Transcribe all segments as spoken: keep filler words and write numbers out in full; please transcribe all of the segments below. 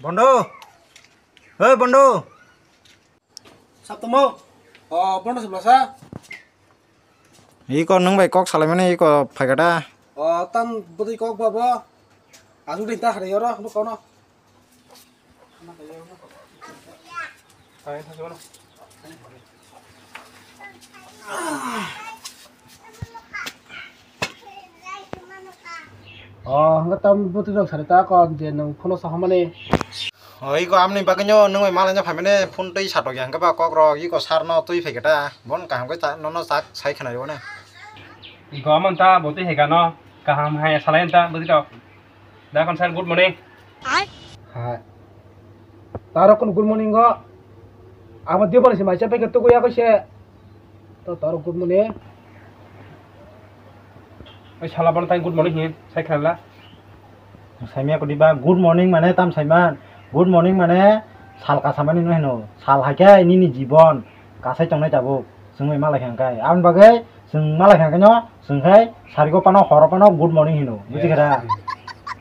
Bondo. Hei, Bondo. Sap tongmo? O, Bondo Sublasa. Iko nwng bai kok salaimani iko phaikha da. O, tam bwtwi kok ba bo. Aswk din ta hari oro, bo kono. O, hwnba tam bwtwi rok sari ta kon je nwng phone o sahamani. O, iko amni bagwino nwng bai malaina phaimani phone twi satok ya hwnkhe ba kok rok iko sir no twi phaikha ta. Bon kaham khe ta nono sak sai khwnai rw ne. Iko amon ta bo twi hai gano kaham hai salai ta bwtwi rok. Da kon sir, good morning. Hai. Taro kon good morning go. Amo dibor si mai chapai ke tuku ya ko se. To taro good morning. Oi sala bono tai good morning hin sai khala. Saimya ko diba good morning mane tam saiman. Good morning mane sal kasamani no hino. Sal hai khe nini jibon kasai tongnai tabuk. Chwng bai malai kha hwnkhe. Aboni bagwi chwng malai kha hwnkhe no chwng khai sarigo pano horo pano good morning hino. Buji kha da? Yes.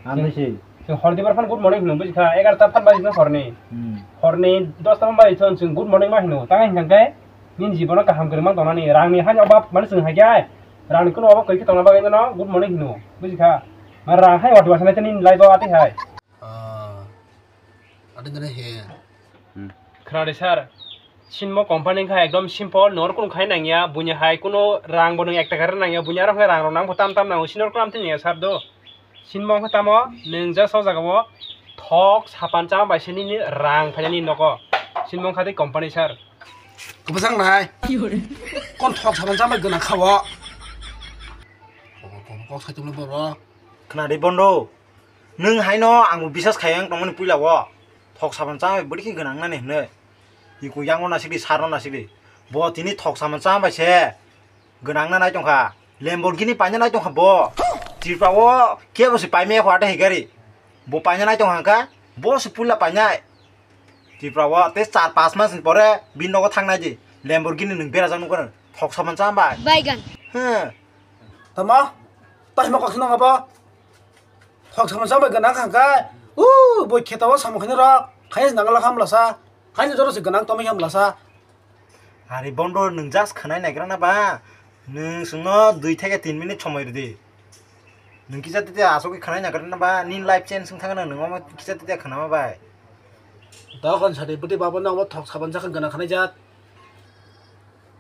Ang bisi. Chwng hor dibar phan good morning hino buji kha. Egarta phan bai hino horni. Hmm. Horni dosta phan bai chwng good morning ma hino. Tang hwnkhe nini jibono kaham kwrwngma tongnani. Rangni hani obab mani chwng hai khe. Rangni kuno obab kwrwi khe tongna bagwi no good morning hino. Buji kha. Ma rang hai wati wasa nai nini life o ati hai. Ah. Ati dene he. Khna de sir. Sinmo company kha ekdom simple, nor kunu khai nangya, buini hai kunu rang bo nwng ek taka rw nangya, buini aro khe rang rok nang bo tam tam nango, sinor kunu amtwi nangya sir do. Sinmo wngkha tamo, nwng just o jaga o thok sapan chama bai se nini rang phainani nogo. Sinmo wngkha tei company sir. Kwbajang nai. Kon thok sapan chama bai gwnang kha o. Kok, kok, kok sai tongno borok. Khna de bondo. Nwng haino ang bo bisas khai ang tongmani puila o. Thok sapan chama bai bwrwi khe gwnang nani hwnwi. Iko yango nasikdi, sarno nasikdi. Bo tini thok sapan chama bai se gwnang na nai tongkha. Lamborghini paina nai tongkha bo. Tripura o kebo se paimaya kho ate hai gari. Bo paina nai tongkha hwnkha, bo se puila painai. Tripura o tei char pas mas ni pore bini nogo thang nai di. Lamborghini nwng berajak nukha nwng. Thok sapan chama bai. Baigan. He. Tamo? Tamo kok swnam abo? Thok sapan chama bai gwnang kha hwnkhe. U, bo kheto o samung khainai rok. Khaina se nangla kha mlasa. Khaina joro se gwnang tongwi kha mlasa. Ari bondo nwng just khwnai naigra na ba? Nwng chwngno dui theke tin minute somoi rwdi. Nwng kisa tete asogwi khwnai naigra na ba? Nini life change wng thangna nwng omo kisa tete khwnama bai. Dokhon sadi bwtwi babo no omo thok sapan chakha gwnang khwnai jat.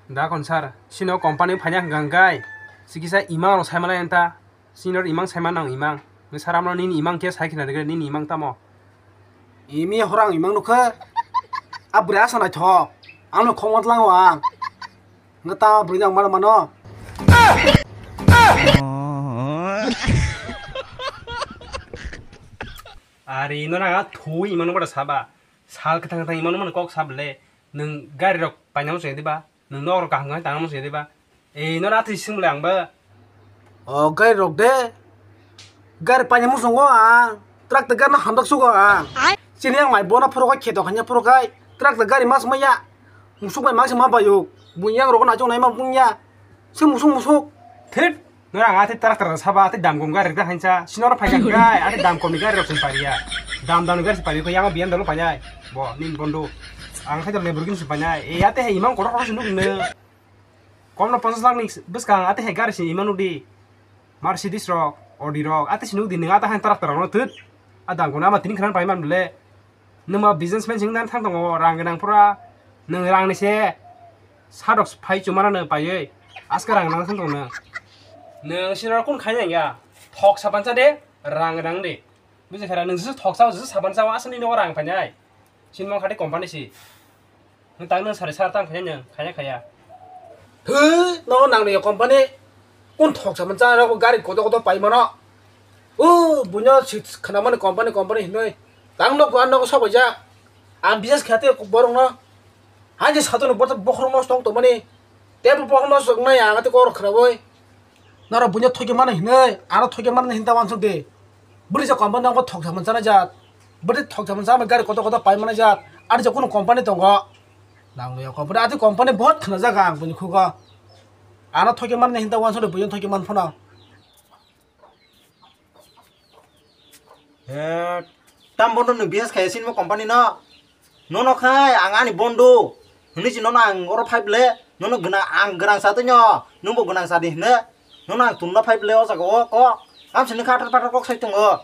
Dokhon sir, sino company phanya hwnkha hwnkhe. Sikisa imang rok sai manai anta. Senior imang saima nang imang. Nung saramno nini imang khe sai khina rwgwi nini imang tamo? Imi horang imang nukhe. A bwrwi asa naithok. Angno khongma tlango ang. Nge ta bwrwi nang mano mano. Ari no na thui imang no saba. Sal kwthang kwthang imang no kok sab le. Nung gari rok paina mo sengdi ba. Nung nok rok kaham kaham tangna mo sengdi ba. Ei, no na twi sing bwle ang ba. O, gari rok de. Gari paina muchungo ang. Truck de gari no hamjak sugo ang. Ai. Chini yang mai bona phuro kai kheto khanya phuro kai. Truck de gari mas maya. Musuk bai mangsi ma bayo. Bunyang rok na chong nai ma bunya. Se musuk musuk. Thit. No ang ate truck truck saba ate dam kom gari da hansa. Sinor phai kai ate dam kom ni gari rok sin paria. Dam dam ni gari sin paria ko yang biyan dalo panyai. Bo nin bondo. Ang khai dal ne burgin sin panyai. E ate he imang korok rok sin nuk ne. Komno ponchas lakh ni bwskang ate hai gari se ima nukdi. Mercedes rok, Audi rok, ate se nukdi nwng ate hai truck rok no twt. A dang kono ama tini khna pai man bole. Nwng ma businessman sing nan thang tongo, rang gwnang pura. Nwng rang ni se sadok phai chuma rano paiwi. Aska rang nang thang tongo nwng. Nwng sino kun khai nang ya. Thok sapan cha de, rang gwnang de. Buji kha ra, nwng jesu thok sao, jesu sapan sao, aswk nini nogo rang phainai. Sinmong kha de company si. Nwng tang nwng sari sar tang khainai nwng, khaiya khaiya. Hwii, nogo nang ni company. Kun thok sapan cha rok gari koto koto pai mano. O, buino si khna mani company, company hinoi. Tang nok buan nogo sok ja. Ang business khate borok no. Haini sato no bokhorok no tong tong mani. Tebo bokhorok no sok nai ang ate kor khna boi. Norok buino thoki mano hinoi, aro thoki mano hinta wansuk de. Bwrwi sa company nang bo thok sapan chana jat. Bwrwi thok sapan chama gari koto koto pai mana jat. Ari ja kunu company tongo. Nang ya company, ati company bahut khna jaga ang bini khugo. Ano thoki mano hinta wansuk de buino thoki man phano. Eh, Tam bondo nwng bihas khaya sinmo company no. Nono khai ang ani bondo. Hwnwi si nono ang oro phai ble. Nono gwnang ang gwnang sa twi no. Nwngbo gwnang sa di hwne. Nono ang tumna phai ble o jaga o kok. Amsini khatar patar kok sai tongo.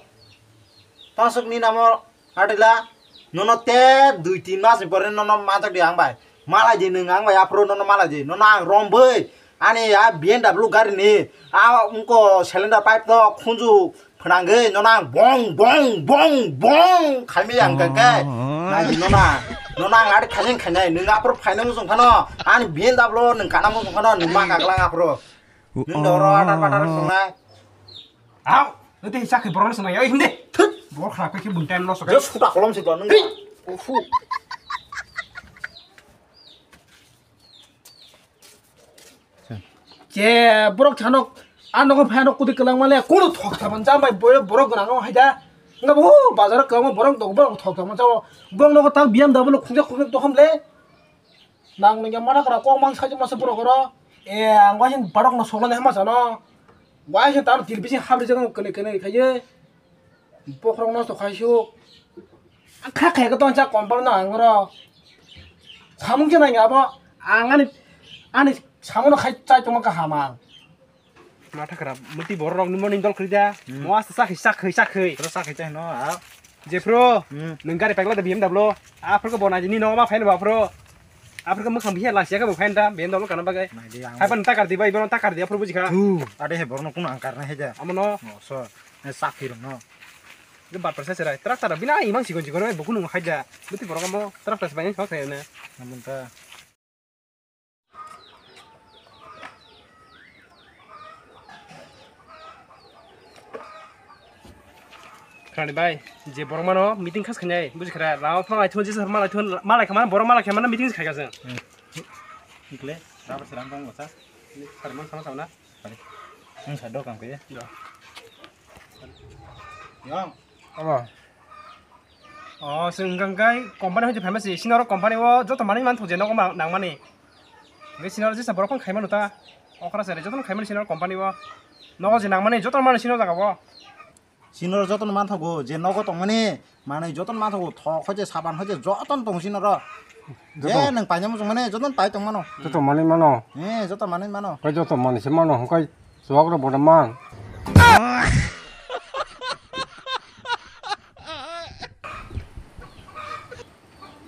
Tangsuk ni namo Adila, nono te dui tin mas ni pore nono manjak di ang bai. Malai di nwng ang bai aphuru nono malai di. Nono ang rom bai. Ani a B M W gari ni a ungko cylinder pipe to khunju phnangwi nono ang bong bong bong bong khaimi ang khe khe. Nai di nono. Nono ang ari khaini khainai nwng aphuru phaina muchung phano. Ani B M W nwng kana muchung phano nwng ma kaklang aphuru. Nwng doro atar patar songnai. Au, nanti sakhi borok no sonai, oi hindi. Thut, borok khna khe bun time loss. Just suta kolom si to nwng. Ufu. Je borok thanok, ano ko phano kudi kelang male, kuno thok thaban jam bai borok borok gwnang o haida. Nga bo bazar ko borok dok borok thok thaban jam. Borok no ko tang B M W khungjak khungjak dokham le. Nang nungya mana kara kok mang sajak masa borok oro. E, ang wahin borok no sokna hama sano. Wahin tar tir bisi habri jaga kene kene khaye. Bokhorok nosto khai su. Ang kha khe ko ton cha kompal na ang ro. Samung je nang abo ang ani ani samung no khai chai tongma kaham ang. Matha kara muti borok rok ni morning dol khri da. Hmm. Mo asta sakhi sakhi sakhi. Ro sakhi chai no a. Jephru, hmm, nwng gari pekla da B M W. Aphuru ko bona jini no ma phaino ba phuru. Aphuru ko mukhang biya lasiya ko phain da B M W kana bagai. Nai di ang. Hai pan takar di bai bono takar di aphuru bujikha. Tu, ade he borno kuno ang karna he ja. Amono. No, so. Ne sakhi rong no. Je bat prasa serai. Tractor bina imang sikon sikon bai bukun nung hai ja. Buti borok amo tractor bai sok sai ne. Namun ta. Khani bai, je borok mano meeting khas khainai, buji khara, rao phang lai thun, jesa malai thun, malai khamana, borok malai khamana meeting khai kha chwng. Hmm. Ikle, rao se ram tong sa. Sari man sama sama na. Sari. Ang sa do kam kaya. Ya. Yang. Ama. O, chwng hwnkha khe company hwnwi phaima se, senior company o joto manwi manthogo je nogo ma-, nangmani. Hwnkhe senior jesa borok phano khaimano ta, okra chari jotono khaimani senior company o. Nogo je nangmani jotono mano senior jaga o. Senior jotono manthogo je nogo tongmani, manwi jotono manthogo, thok hoite saban hoite jotono tongo senior o. Je joto. Nwng paina muchung mani jotono pai tongmano. Joto manwi mano. Eh, joto manwi mano. Khe joto manwi se mano, hwnkhe chuwak rok bo man.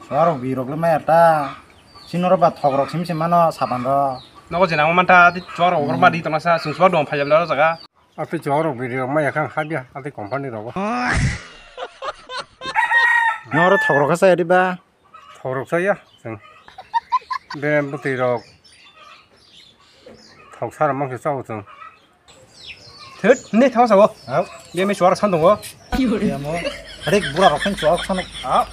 Chuwak rok birok le maya ta. Sino rok ba thok rok sim sim mano saban rok. Nogo je nangma manta, tei chuwak rok ma di tongna sa, chwng chuwak dong phai jabla o jaga. Atwi chuwak rok birok maya kha habya, atwi company rogo. Noro thok rok kha sa ya di ba. Thok rok chaya chwng. Be bwtwi rok thok sara mankhe chao chwng. Thut, ne thang sao. Au. Be me suara san tongo. Be mo. Arek bura rok khan chok san. Au.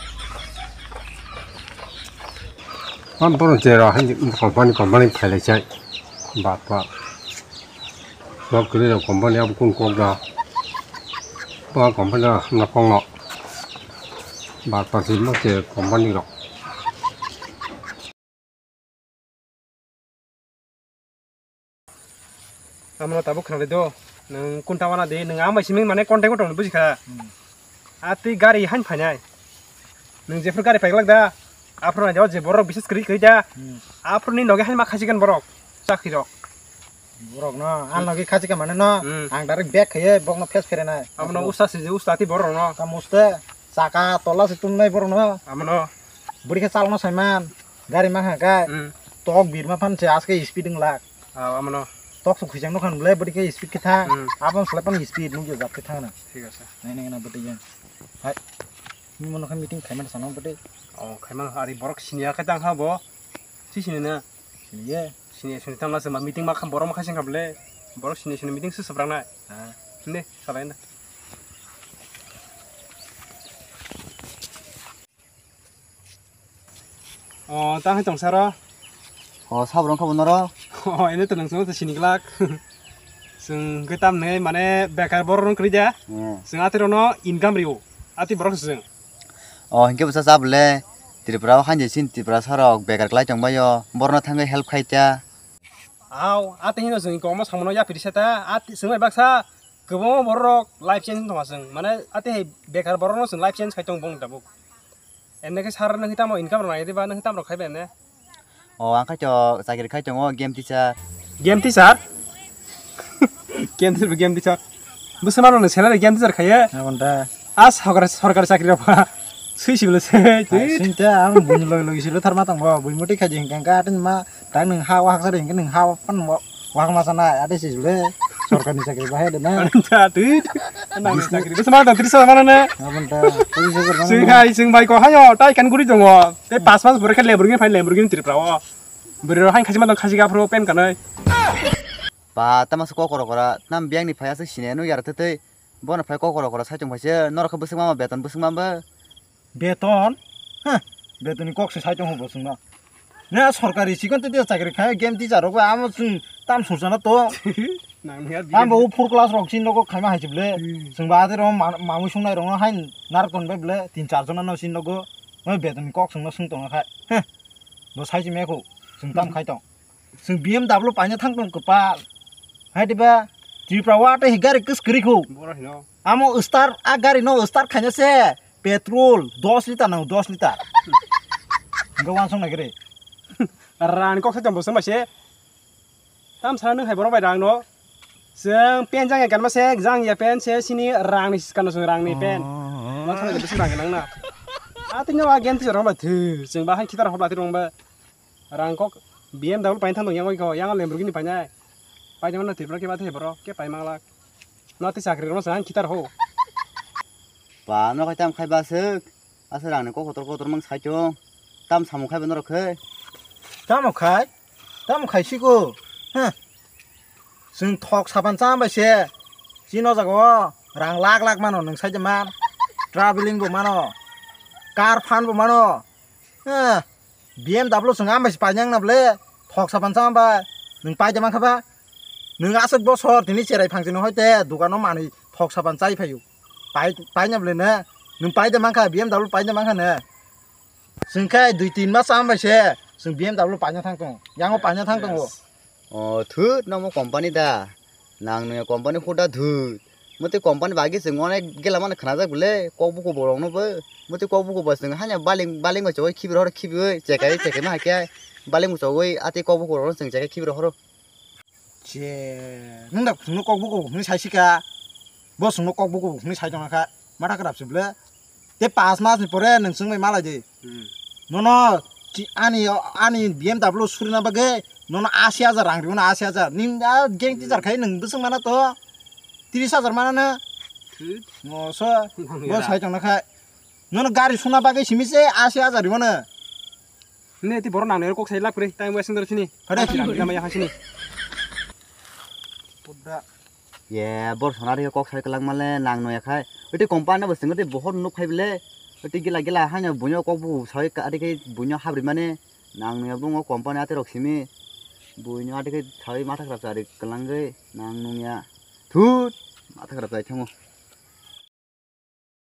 Am boro jera han company company khailai chai. Bap bap. Nok kiri rok company abo kun kok da. Ba company da hamna kong no. Bar party mo che company rok. Amno tabuk khna do. Nung kunta wana de, nung amai simi mane contact tong buji kha. Hmm. Atwi gari han phainai. Nung jephru gari paiglak da. Aphro na je borok bises kri kri da. Hmm. Aphro ni noge han ma khasigan borok. Chakri rok. Borok no, ang nogi khachi ka mane no, hmm, ang direct back khaye bok no face pherenai. Amo no usta se je usta ti borok no. Kam uste, chaka tola se tumnai borok no. Amo no. Buri khe chal no saiman, gari ma ha kai. Hmm. Tok birma phan se aske speed wng lak. Ah, amo no. Tok su khujang no khan ble buri khe speed khe tha. Hmm. Abang sele pan speed nung jab khe tha na. Thik ase. Nai nai na bete yang. Hai. Ni mono khan meeting khaimani sana bete. Oh, khaimani ari borok sini ya khe tang ha bo. Si sini na. Sini ye. Sini sini tang na se ma meeting ma kham borok ma khaising kha ble. Borok sini sini meeting se sabrangnai. Ha. Ne, salai na. O, ta hai tong saro. O, sabrang kha bo noro. O, ene to nang sini glak. Sung gwi tam nei mane bekar borok rong kri da. Hmm. Sung atiro no income rio. Ati borok sung. O, hinkhe bwsa cha bwle. Tripura o haini sin Tripura sarok bekar klai tong baio. Borno thangwi help khai ta. Au, ati hino sung koma samano ya pirisa ta. Ati sung bai baksa. Kwbangma borok life change wng tongma chwng, mane, ati hai bekar borokno chwng life change khai tongo bong tabuk. Ene khe sir nang tamo income rok nai diba, nang tamo khai bene? O, ang khai to chakri khai tongo, game teacher. Game teacher? Game teacher, game teacher. Bwswk mano nang salary game teacher khaiye? Abon da. A sorkar, sorkar chakri rok pha. Sui siblo se. Sinte ang buni logi logi siblo tharma tongo. Bui muti khaji hingka hingka atin ma tang nang ha wahak sari hingka nang ha pan wahak ma sana ade siblo. Sorkar ni chakri bahai de na. Cha tui. Nang chakri. Bwswk mano tris hajar mano ne? Abon da. Tris hajar mano. Sing hai sing bai ko hayo tai kan guri tongo. Te pas mas bore kha Lamborghini phai Lamborghini Tripura o. Bwrwi rok hain khajima tong khajiga phuru pen kanwi. Ba, tama se kokoro kora, nam biyang ni phai aswk sine no yar tei tei. Bono phai kokoro kora saichung phai se, norok khe bwswk mama beton bwswk mama. Beton? Heh, beton ni kok se saichung ho bwswk no. Ne sorkari sikon tei tei chakri khai game teacher rok amo chwng tam sujana to. Nang ya. Amo four class rok sin nogo khaima hai chible. Hmm. Chwng ba ate ro ma-, mamui sungnai rok no hain nar ton bai ble tin char jona no sin nogo. Mo beton ni kok chwng no sung tong khai. Heh. Bo sai chi me ko. Chwng tam khai tong. Chwng B M W paina thang tong kwpal. Hai diba? Tripura wa tei gari kwskwrwi khu. Boro hino. Amo star a gari no star khaina se petrol dos liter nango, dos liter. Hingke wansong nai gari. Rang kok se tong bo se ma se. Tam sana nung hai borok bai rang no. Chwng pen jang ya kan ma se jang ya pen se sini rang ni kan no chwng rang ni pen. Ma sana gari se rang nang na. A tin no a game ti rong ba thu. Chwng ba hai khitar hobla ti rong ba. Rang kok B M W paina thang tong yang ko yang Lamborghini painai. Painai mano Tripura ke ba the borok ke pai manglak. No te chakri rokno chwng khitar ho. Ba no khai tam khai ba swk. Asa rang ni kok kotor kotor mang sai chong. Tam samung khai ba norok khe. Tamo khai? Tamo khai siko. Huh. Chwng thok sapan chama bai se. Chini o jaga o rang lak lak mano nwng sai man. Traveling bo mano. Car phan bo mano. Eh, B M W chwng ambai se painang na ble, thok sapan chama bai, nwng paide mankha ba? Nwng aswk bosor tini cherai phang chini hoite dukano manwi thok sapan chai phaio. Pai, paina ble ne? Nwng paide mankha, B M W paide mankha ne? Chwng khe dui tin mas chama bai se, chwng B M W paina thang tongo. Yango paina thang tongo. Yes. O, thut, nomo company da. Nang nungya company khuda thut. Motwi company bagwi chwng onek gela mano khnajak bwle, kok buku borokno bo. Motwi kok buku bo chwng hanya baling, baling bo chogwi khibi rohor khibiwi, chekai chekai ma hakhe baling bo chogwi atwi kok buku borokno chwng chekai khibi rohoro. Che, nwng da chwngno kok buku hwnwi sai sika. Bo chwngno kok buku hwnwi sai tongkha. Matha kwrap se bwle. Tei pas mas ni pore nwng chwng bai malai di. Hmm. Nono chi-, ani, ani B M W surina bagwi nono asi hajar rang rwmano, asi hajar. Ning a gang teacher khai nwng bwswng mana to tris hajar mana na. Hmm. Mo so, nang bo yara. Sai tongna khai. Nono gari suna bagwi simi se asi hajar rwmano. Ne ti borok nang ne kok sai lak pre, time wasting dor sini. Hade. Nang, nang ya hasini. Pudda. Ye, bor sona ri kok sai kwlangma le nang no ya khai. Oti company bo sing oti bohor nuk phai bele. Oti gila gila haino buino kok bu sai ka ri khai buino habri mane nang no ya bungo company ate rok simi. Buino ate khai sai matha kra chari kwlangwi nang nung ya. Thut matha kra chai thango.